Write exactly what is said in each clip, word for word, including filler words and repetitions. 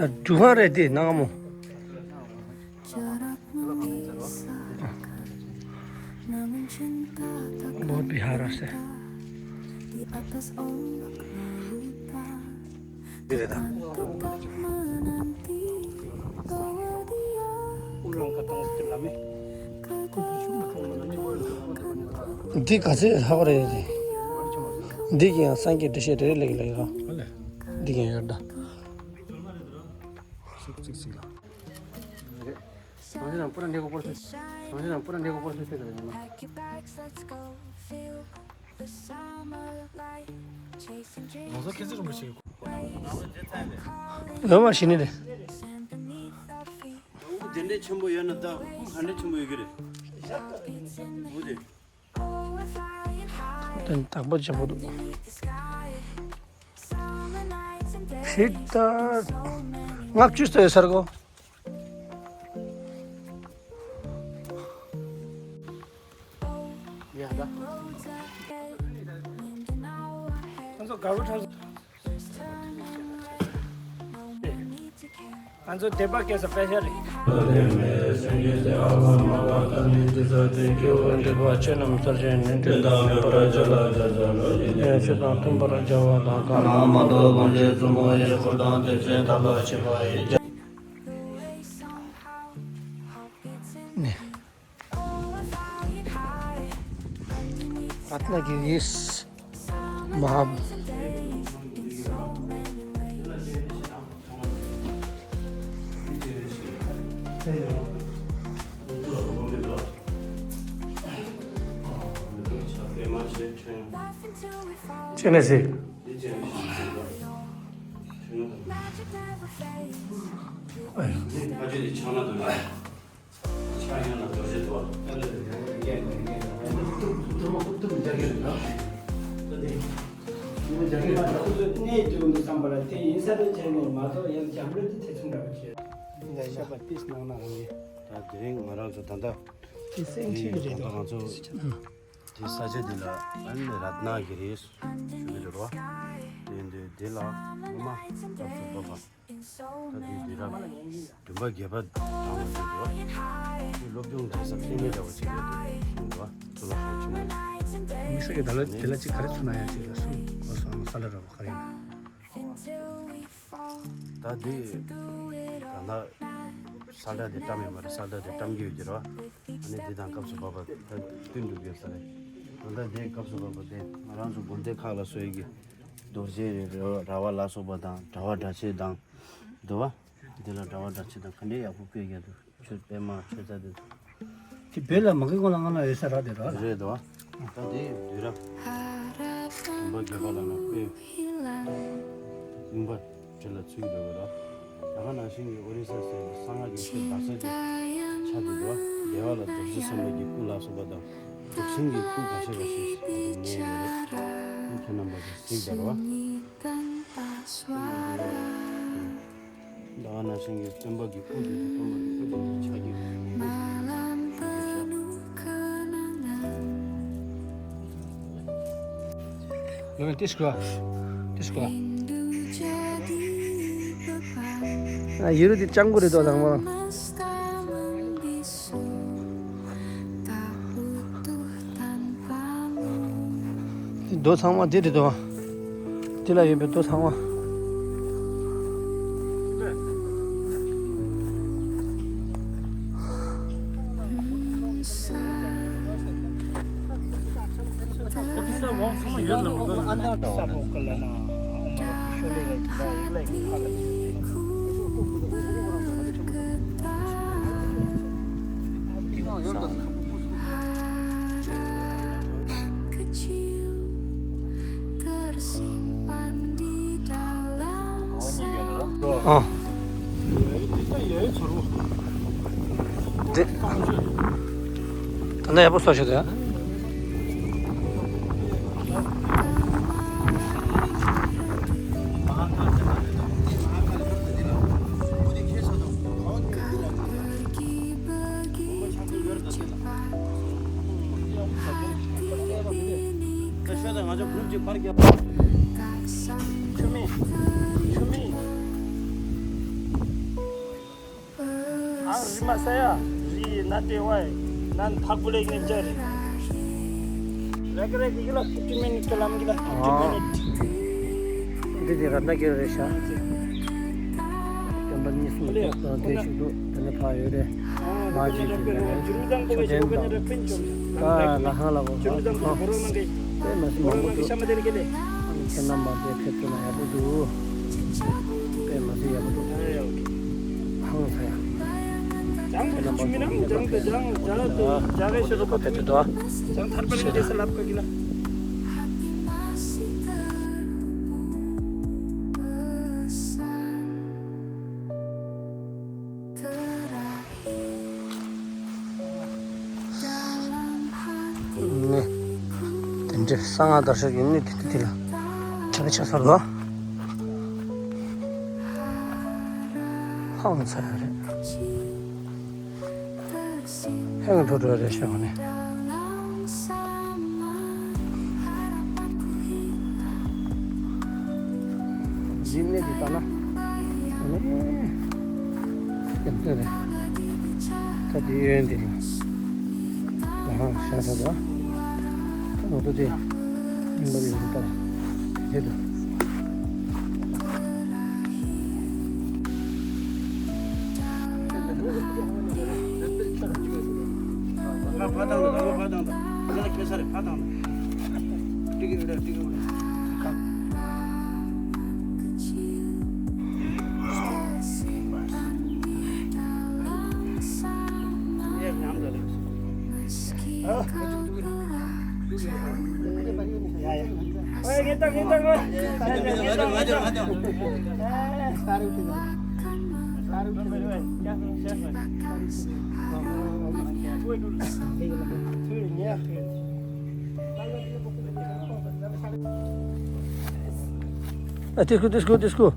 ཁ་འཇུ་ཁང་རེད་དེ་ནག་མོ། བོད་བི་ཧར་ཟེར། འདི་རེད་ད། འདི་ག་ཚོད་ལྷག་རེད་དེ། འདི་གི་ཡང་སངས་རྒྱས་འགྲེལ་བཤད་རེ་རེ་ལེགས་ལེགས་རོ། འདི་གི་ཡང་ཡོད་ད། གཅིག་གཅིག་གཅིག་ལ། ལོ་མ་ཤི་ནི་རེད། དེ་འདྲའི་ཆེན་པོ་ཡོད་ན་ད་ཁུངས་ག་འདྲ་ཆེན་པོ་ཡོད་ཀྱི་རེད། འོ་དེ། དེ་དག་པ་ཆེན་པོ་འདུག་ཤིག་ད། ལྔ་བཅུ་ཙམ་ཡོད་ས་རེད་གོ། ཡ་ད། ང་ཚོ་དགའ་བོ་ཁྲ། ང་ཚོ་དད་པ་སྐྱེ་ས་དཔེ་ཤ་རེད། ཆོས་དང་མཐུན་པར་བྱ་བ་དང་། གང་མ་གཏོགས་གོང་ཆེན་བཙུན་མོ་ཡི་འཁོར་དང་དེ་བཞིན་ཐབས་ལ་མཁས་པ་ཡི། ནས། རཏྣ་གི་རིས། མ། ཅི་ནས་ཟིག་ཕ་ཆོས་དེ་ཆགས་ན་འདུག་ཆགས་ཡོང་ན་རྡོ་རྗེ་འདུག་གནས་དུས་འདུག་བསམ་པ་ལ་དེ་ཡིན་ས་རེད་བྱས་ནས་མ་གཏོགས་ཡང་འཇམ་རུ་དེ་ཐེ་ཚོམ་འདྲ་པོ་བྱས། འདི་ལ་བཤད་པ་ཏིས་གནང་ན་རང་ཡིན། ད་དེ་རིང་ང་རང་ཚོ་ད་ལྟ་དེ་སེང་ཁྲི་གི་རེད་ད་ལྟ་ང་ཚོ་དེ་ས་ཆ་འདི་ལ་ཨ་ནི་རཏྣ་གི་རིས་ཞུ་གི་རེད་བ། དེ་འདི་འདི་ལ་སྔོན་མ་སྐབས་སུ་བབ་པ། ད་དེ་དུས་རབས་བདུན་པ་བརྒྱད་པ་དང་ལ་འདུག་པ། དེ་སློབ་སྦྱོང་བྱེད་ས་ལྟེ་གནས་འདྲ་བོ་ཅིག་རེད་འདུག་པ། གཙུག་ལག་ཁང་ཆེན་མོ་ནི། དམིགས་བསལ་གྱི་ད་ལ་དེ་ལ་ཅིག་ག་རེ་ཚུར་ན་ཡ་ཅིག་ལ་སུ་གོ་སོང་ས་ལ་ར་བ་ག་རེ་ཡིན། ད་དེ་ད་ལྟ་ས་ལ་དེ་བཀྲམ་ཡོད་མ་རེད། ས་ལ་དེ་བཀྲམ་གྱི་ཡོད་ཀྱི་རེད་བ། ཨ་ནི་དེ་དང་སྐབས་སུ་བབ་པ་ད་བསྟུན་འགྲོ་གི་ཡོད་ས་རེད། ད་ལྟ་དེ་སྐབས་སུ་བབ་པ་དེ་ང་རང་ཚོ་དགོན་སྡེ་ཁག་ལ་སོགས་ཀྱི་རྡོ་རྗེ་རེད། ར་བ་ལ་སོགས་པ་དང་གྲྭ་པ་གྲྭ་ཆས་དང་འདུག་བ། འདི་ལ་གྲྭ་པ་གྲྭ་ཆས་དང་ག་འདྲའི་ཡག་པོ་བཀོད་ཡོད་འདུག་ཆོས་པད་མ་ཆོས་རྩ་དེ་ཚོ། དེ་བོད་ལ་མ་གི་གོང་ལ་སྔ་ན་ཡོད་ས་ར་དེ་ར་ལ། རེད་དོ། ད་དེ་དུས་རབས་བདུན་པ་བརྒྱད་པ་ལ་ན་དཔེ་རྙིང་པ་བྲིས་ལ་ཚུད་ཡོད་ར། ད་ག་ནང་བཞིན་གྱི་ཨོ་རི་ས་ཟེར་གསང་སྔགས་ཀྱི་ཆོས་དར་ས་ཀྱི་ཆ་དེ་དོ། རྒྱལ་བ་ལ་རྡོ་རྗེ་འཆང་ཀྱི་སྐུ་ལ་སོགས་པ་དང་འདུག་སེང་གི་སྐུ་འགའ་ཤས་འགའ་ཤས་ཉེ་ཡོད་རེད། ཁྱེད་རྣམ་པ་གིས་གཟིགས་དང་ར། ད་ག་ནང་བཞིན་གྱི་སྟོན་པ་གི་སྐུ་དེ་ཚོ་སྟོན་པ་གི་སྐུ་དེ་ཚོ་ཆ་གི་ལོ་ཏིས་ཀོ། ཏིས་ཀོ། ཡུ་རུ་དེ་ལྕང་སྐུ་རེད་དོ་དང་མོ། རྡོ་ཚང་མ་འདི་རེད་དོ། འདི་ལ་ཡོད་པའི་རྡོ་ཚང་མ། ཨ། འདི། ད་ནི་ཡག་པོ་བཟོ་ཤོག་དེ། ཨ་རི་མ་ས་ཡ་རི་ན་ཏེ་ཝའི་ནན་ཕག་པུ་ལེག་ནེ་ཇར་རེ་ཀ་རེ་ཀ་ཡི་ལ་ཕིཕ་ཊི་མི་ནིཊ་ལམ་གི་ལ་ཕིཕ་ཊི་མི་ནིཊ། འདི་དེ་ར་ན་གེ་རེ་ཤ། དེ་ པ་གཉིས་གསུམ་འདུག་དང་དེ་ཞིག་འདུག་དེ་ནས་ཕར་ཡོད་རེད། མ་གཅིག་གིས་དེ་ནས་མཆོད་རྟེན་དང་ད་ལ་ཧང་ལ་བ་བ་ཁང་དཔེ་མ་སྲིད་མང་པོ་འདུག་ཁྱེད་རྣམ་པ་དེ་ཕེབས་ཐུབ་ན་ཡག་པོ་འདུག་དཔེ་མ་སྲིད་ཡག་པོ་འདུག་ཧང་སང་ཡ། ཁྱེད་རྣམ་པ་ཚོ་ངེས་པར་ཕེབས་ཐུབ་ན་ཡག་པོ་འདུག་ད་ཁོང་ཚོ་ངེས་པར་ཕེབས་ཐུབ་འདུག་ཨ། ནི། དེ་འདྲའི་གསང་སྔགས་དར་ཤོག་གི་ནི་དེ་དེ་ལ་གྲ་ཆ་ས་ལ་ཧང་ཚ་ཡ་རེད། ཧེང་ཐོ་ཐོ་རེད་ཤག་ནི། འཇིམ་ནས་དེ་ལྟ་ན། ཨ་ནི། ཡང་ལྟོས་རེད། ད་དེ་གཡོན་དེ་ལ། ཨ་ཧ་ཤ་ས་ད། ད་ང་ཚོ་དེ། ཡིན་པ་རེད་ད། དེ་དུ། ཕ་ཕ་ཐང་ད། ཕ་ཕ་ཐང་ད། ང་ལ་ཁེ་ས་རེད། ཕ་ཐང་ད། ཏི་ཀི་རེད། ཏི་ཀི་རེད། ཨ་ཏི་སྐུ་ཏི་སྐུ་ཏི་སྐུ།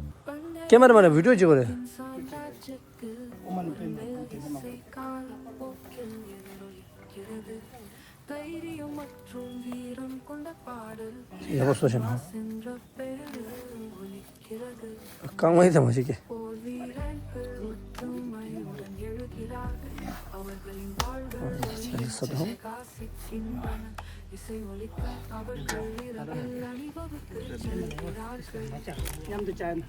ཀེ་མ་ར་མ་ར་བི་ཌིའོ་བྱེད་དགོས་རེད། ཡག་པོ་བཟོས་ཤག་ན། རྐང་མ་ཡི་དེ་མ་ཞིག་གི། ས་དང་། མཉམ་དུ་བྱ་ཡིན།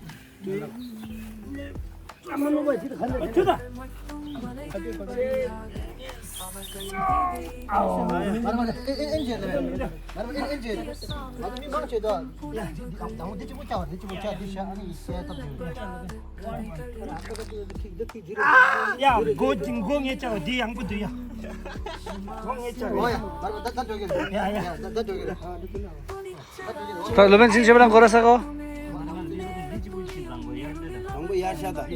ཡ་མགོ་མགོ་ངས་བཅག་འདི་ཡང་པོ་འདུག་ཡ། མགོ་ངས་བཅག་ཡ་ཡ། ད་སློབ་དཔོན་ཚིག་བྱེད་པ་ན་གོ་ར་ས་གོ། དང་པོ་ཡར་ཤ་དང་།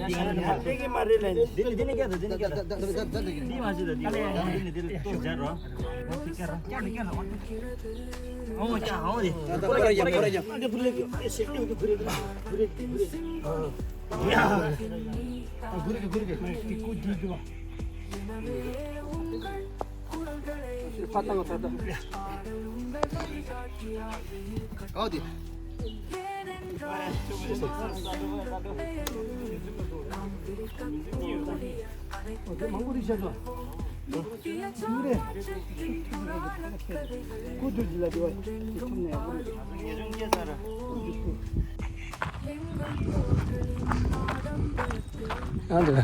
འདི་ནི་འདི་ནི་སྐད་དང་འདི་ནི་སྐད་དང་། འདི་མ་བྱེད་དང་འདི་མ་བྱེད་དང་འདི་ནི་འདི་ལ་སྦྱར་རོ། འོ་ཀྱང་འོ་རེད། ཨ་པོ་ར་ཀྱང་པོ་ར་ཀྱང་། ཨ་འདི་པོ་ར་ཀྱང་ཨ་ཤེས་ཀྱང་འདི་པོ་ར་ཀྱང་པོ་ར་ཀྱང་པོ་ར་ཀྱང་། ཡ། ཨ་པོ་ར་ཀྱང་པོ་ར་ཀྱང་། ཏི་ཀོ་འདི་འདི་བ། ཕ་ཏང་ད་ད། ཨོ་དེ། ཨོ་དེ་མང་པོ་རིགས་བྱས་སོ། ཨུ་རེ། ཀུ་ཏུ་ཇི་ལ་དེ་བ་དེ་ཐུབ་ནས་ཨུ་རེ། ཨ་འདི་ལ།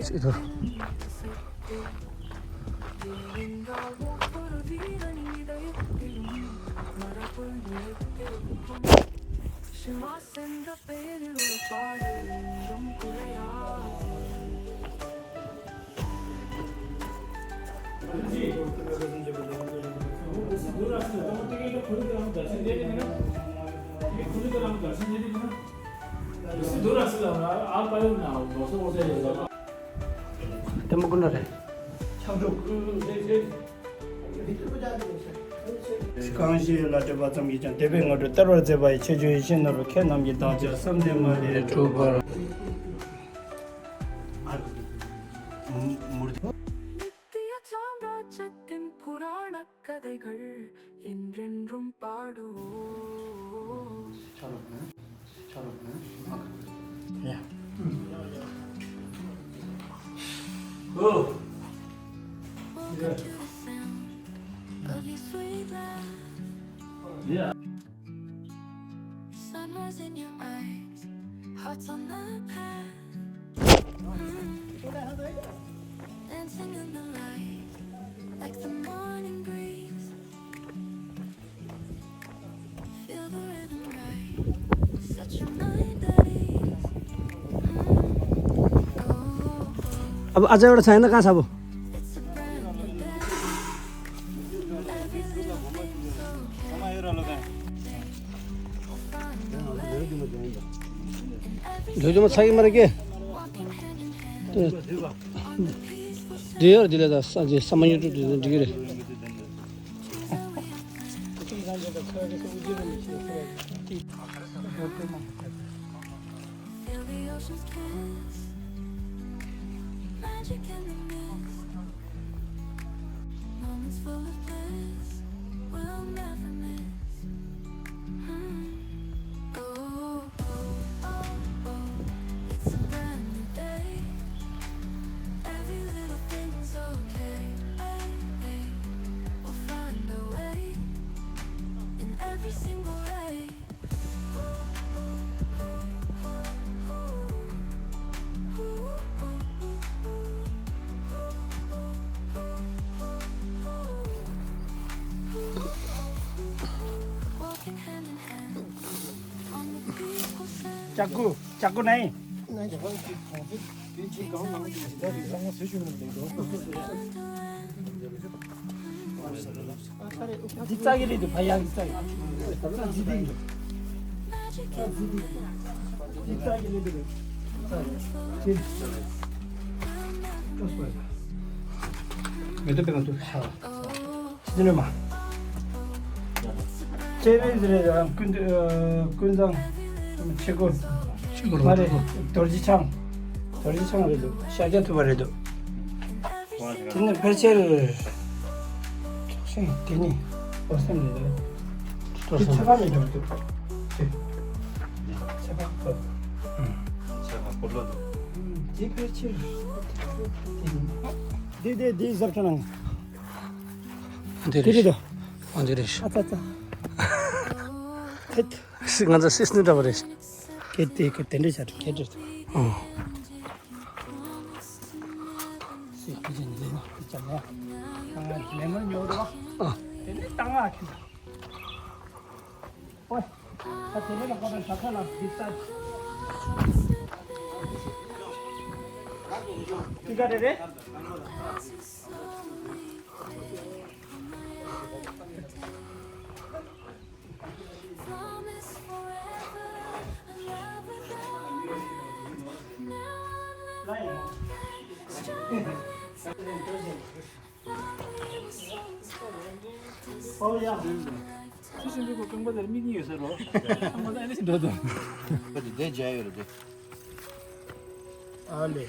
སི་ཏུ། དེ་མོ་ཀུན་ལ་རེད། གང་ཞིག་ལ་སྤྲོད་པ་ཙམ་གྱིས་ཀྱང་དད་པས་ངོ་སྤྲོད་བསྟར་བར་མཛད་པ་ཡི་ཆེ་ཆུང་ཡེ་ཤེས་ནོར་བུ་ཁྱེད་རྣམས་ཀྱི་བདག་ཅག་བསམ་གཏན་མ་ལུས་འགྲུབ་པར། Sunrise in your eyes, hearts on the path. Dancing in the light, like the morning breeze. Feel the rhythm right, set your mind at ease. Mm. Oh, oh. अब आज एउटा छैन, कहाँ छ अब? It's a brand new day. Every little thing's okay. We'll find a way. ལྷོད་ལྷོད་མ་ཚ་གི་མ་རེད་ཀྱེ། འདི་ཡོད་འདི་ལས་ད་ས་འདི་ས་མ་ཉོ་དུས་འདི་འགྲིག་གི་རེད། Feel the ocean's kiss, magic in the mist. Moments full of bliss we'll never miss. Mm. Oh, oh, oh, oh, it's a brand new day. Every little thing's okay. Hey, hey. We'll find a way in every single way. Walking hand in hand on the people sand. Chaku, chaku nahi. འདི་རྩ་གི་རེད་འདུག་ཕ་ཡག་གི་རྩ་གི་རྩ་འདི་འདི་འདི་འདི་རྩ་གི་རེད་འདུག་མེ་ཏོག་པད་མ་འདུག་ཤ་འདི་ནས་མ། ཅེ་རེ་ཟེར་རེད། ཀུན་ཀུན་བཟང་ཆེ་གོ་ཆེ་གོ་མ་རེད། རྡོ་རྗེ་འཆང་། རྡོ་རྗེ་འཆང་རེད་འདུག་ཤཱཀྱ་ཐུབ་པ་རེད་འདུག་དེ་ནས་ཕལ་ཆེར་ཚོགས་ཞིང་དེ་ནི་བོ་སེམས་ནས་རེད། དེ་ཚ་བ་མི་འདུག་འདུག་ཚ་བ་ཁོ་ཚ་བ་ཁོ་ལོ་འདུག་དེ་ཕལ་ཆེར་དེ་ནི་དེ་དེ་དེ་ཟབ་ཁྲ་ནང་དེ་རེད་དོ། ཨ་འདི་རེད། ཨ་ཙ་ཙ། ཁེད། སི་ང་ཚོ་སིས་ནི་འདྲ་བ་རེད། ཁེད་དེ་ཁེད་དེ་འདྲ་བྱ་ཁེད་རེད། ཨང་། སི་ཁེད་ཅན་ལེ་མ་ཁེད་ཅན་ལ། ཨ་ལེ་མ་ཉོ་རོ། ཨ། དེ་ནས་ཏང་ཨ་ཁེད། ཨོ། ད་དེ་ནས་ལ་ཁོ་ད་ད་ཁ་ལ་འདི་ལྟ། དེ་ག་རེ་རེད། ཨོ་ཡ། ཁྱི་ཤིང་འདི་གོ་རྐང་པ་དེར་དམིགས་ཀྱི་ཡོད་ས་རོ། རྐང་པ་དེ་ཨ་ནི་ཞིག་འགྲོ་དང་། ཁོ་དེ་དེ་མཇལ་ཡོད་རེད་དེ། ཨ་ལེ།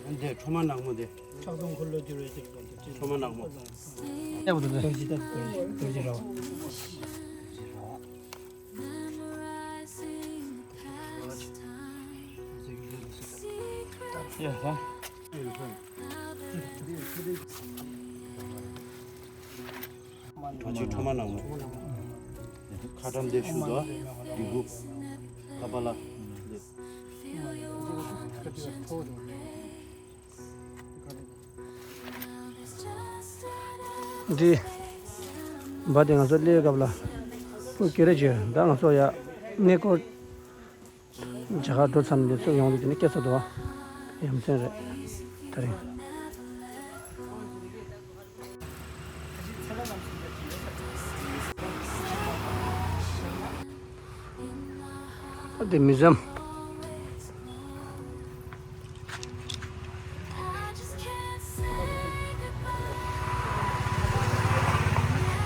ཨ་འདི་ཁྲོ་མ་ནག་མོ་དེ། ཁྲག་འཐུང་འཁོར་ལོ་བསྒྱུར་བའི་ཕྱིར་དང་དུ་ཅི། ཁྲོ་མ་ནག་མོ། ཨེ་བུ་དེ་དེ། རྡོ་རྗེ་རྟ་རྡོ་རྗེ་རྟ་རྡོ་རྗེ་ར་བ། ཡ་ཧ། གྲོ་ཆུ་ཁྲོ་མ་ནག་མོ། ཁ་ཊམ་དེ་ཤུ་དོ། ལི་གུ། ཁ་པ་ལ། འདི། འབའ་དེ་ང་ཚོ་སླེབས་སྐབས་ལ། ཁོ་ཀེ་རེ་བྱོས་ད་ང་ཚོ་ཡ། གནས་སྐོར། རྒྱ་གར་འགྲོ་མཚམས་འདི་ཚོ་ཡོང་དུས་དེ་ནས་སྐད་ཆ་འདུག་བ། ཡ་མཚན་རེད། དེ་རིང་། ཨ་དེ་མི་ཟམ།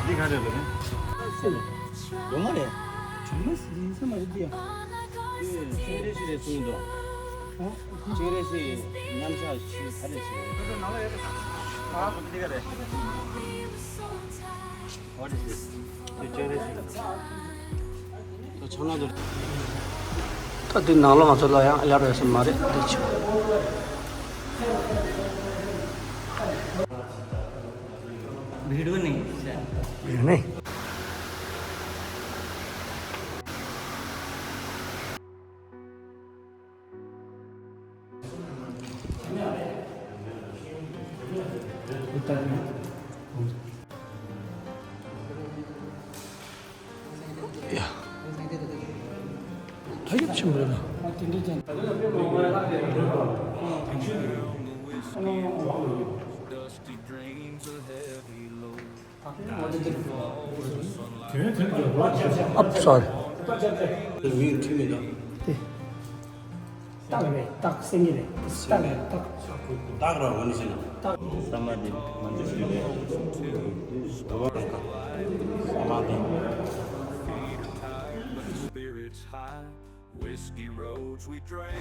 འདི་ག་རེ་རེད། ལོ་མ་རེད། དྲི་མ་ཟིན་ས་མ་རེད་འདི་ཡ། ཅེ་རེ་ཞིག་རེད་གསུངས་འདུག་ཅེ་རེ་ཞིག་མཉམ་བཞག་ཞིག་ག་རེ་ཞིག་རེད། འདི་ག་རེད། What is this? ཅེ་རེ་ཞིག་རེད། ད་འདི་ནང་ལོགས་ང་ཚོ་ལ་ཡང་ཡར་རེད་ས་མ་རེད་འདི་ཆུ། ཡོད་ནི། ཡ། ད་ཡོད་ཆེན་པོ་རེད་ན། ཨབ་སོར། སྟག་རེད། སྟག་སེང་གེ་རེད། སྟག་རེད། སྟག་སྟག་ར་འོ་ནི་ཟེར་ན། སྟག་ས་མ་དེ་མ་འདི་ཞིག་རེད། ས་མ་དེ། Whiskey roads we drank.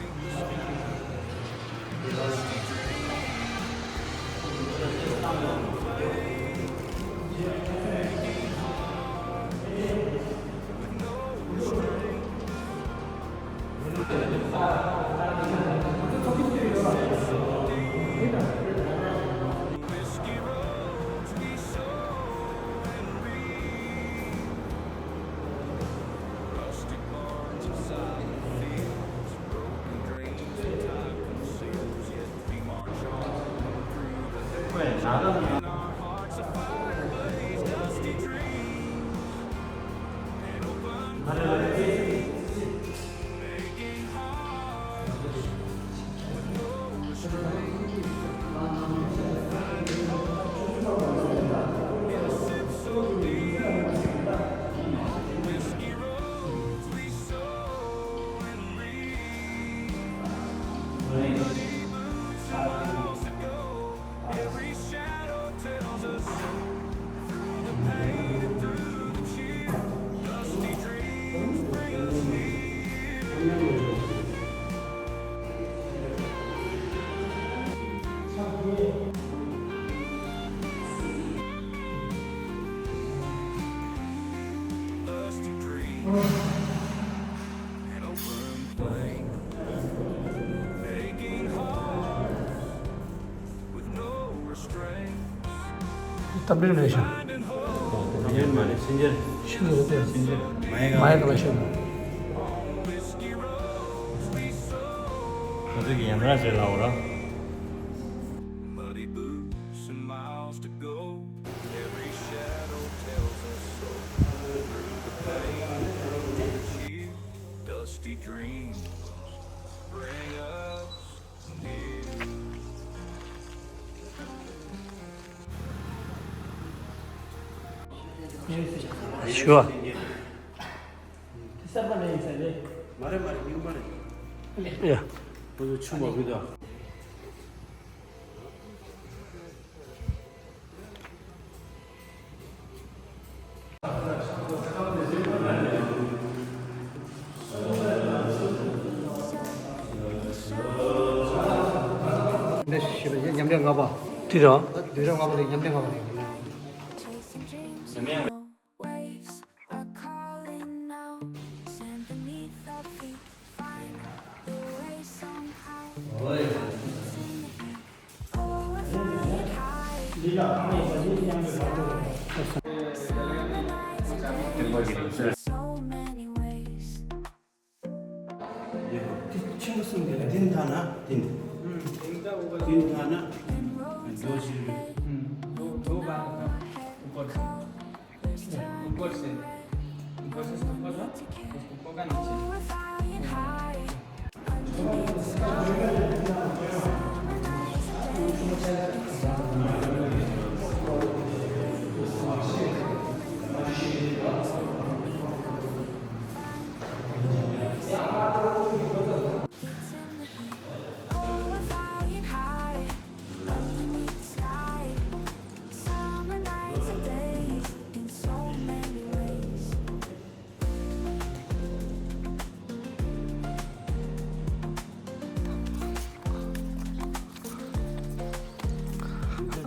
གཏམ་འདྲེན་རེད་ཤག་གཏམ་འདྲེན་མ་རེད། སེན་ཇར། ཤིན་ཏུ་རེད། སེན་ཇར། མ་ཡ་ག་ལ་ཤོད། ང་ཚོ་གི་ཡམ་ར་ཟེར་ལ་འོ་ར། Dusty dreams bring us near. ཞུ་བ། མ་རེད་མ་རེད། ཉུང་མ་རེད། ཡ། ཁོ་ཚོ་ཆུ་མ་གུས་དོ། འདི་ཞིག་ལ་མཉམ་འབྲེལ་ལྔ་པ། དེ་ར། དུས་རབས་ལྔ་པ་ལས་མཉམ་འབྲེལ་ལྔ་པ་ལས། Chasing dreams in the waves are calling now. Sand beneath our feet, find the way somehow. It's in the heat. Oh, we're flying high. Summer nights and days in so many ways. དེ་ཆེན་པོ་གསུམ་དེ་ལ། དེ་མཐའ་ན་དེ་འདི། དེ་མཐའ་ན་འགྲོ་བཞིན་རེད།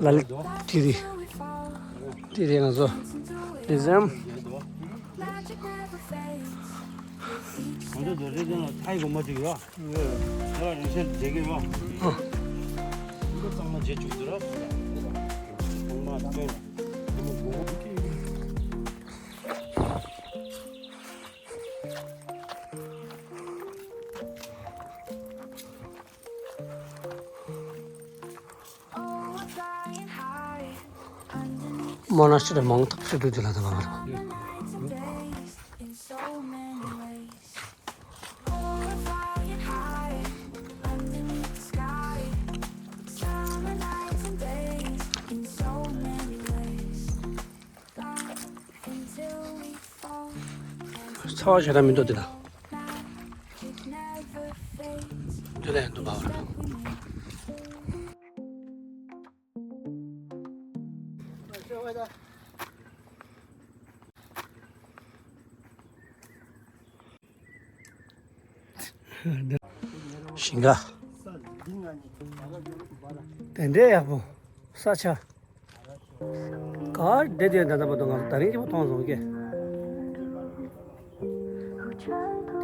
ལ་ལི་ཏི་རི། ཏི་རི་ང་ཚོ་ལི་ཟམ། ང་ཚོ་རྡོ་རྗེ་གདན་ལ་ཐའི་དགོན་པ་ཅིག་ཡོད། ང་ལ་རིང་བསྲེལ་མཇལ་གྱི་ཡོད། ཨ། འདི་གཙང་མ་མཇལ་བཅུག་འདུག་ར། གཙང་མ་སྟོད། མོ་ན་སི་ཊི་མང་ཐག་ཆོད་དུ་དེ་ལ་དང་བ། ཚ་བ་ཞེ་དྲག་མི་འདུག་དེ་ལ། དེ་ལ་ཡང་འདུག་བ། ཞིང་ཁ། དེ་འདྲའི་ཡག་པོ། ས་ཆ། ག་བདེ་བདེ་ད་ལྟ་བར་དུ་ང་ཚོ་ད་རིང་སྐྱིད་པོ་མཐོང་སོང་ཀྱེ།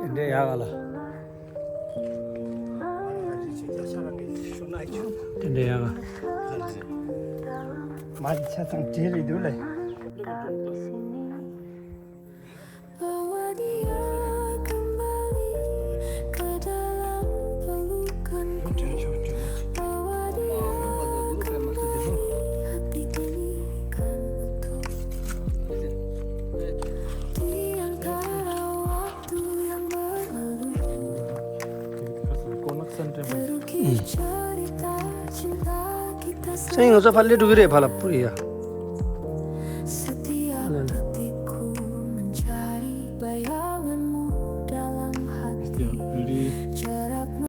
དེ་འདྲའི་ཡག་ག་ལ། དེ་འདྲའི་ཡག་ག། མ་རེད་ཆ་ཚང་བྲེལ་རེད་འདུག་ལེ། སེང་ང་ཚོ་ཕར་སླེབས་འགྲོ་གི་རེད། ཕར་ལ་པུ་རི་ཡ།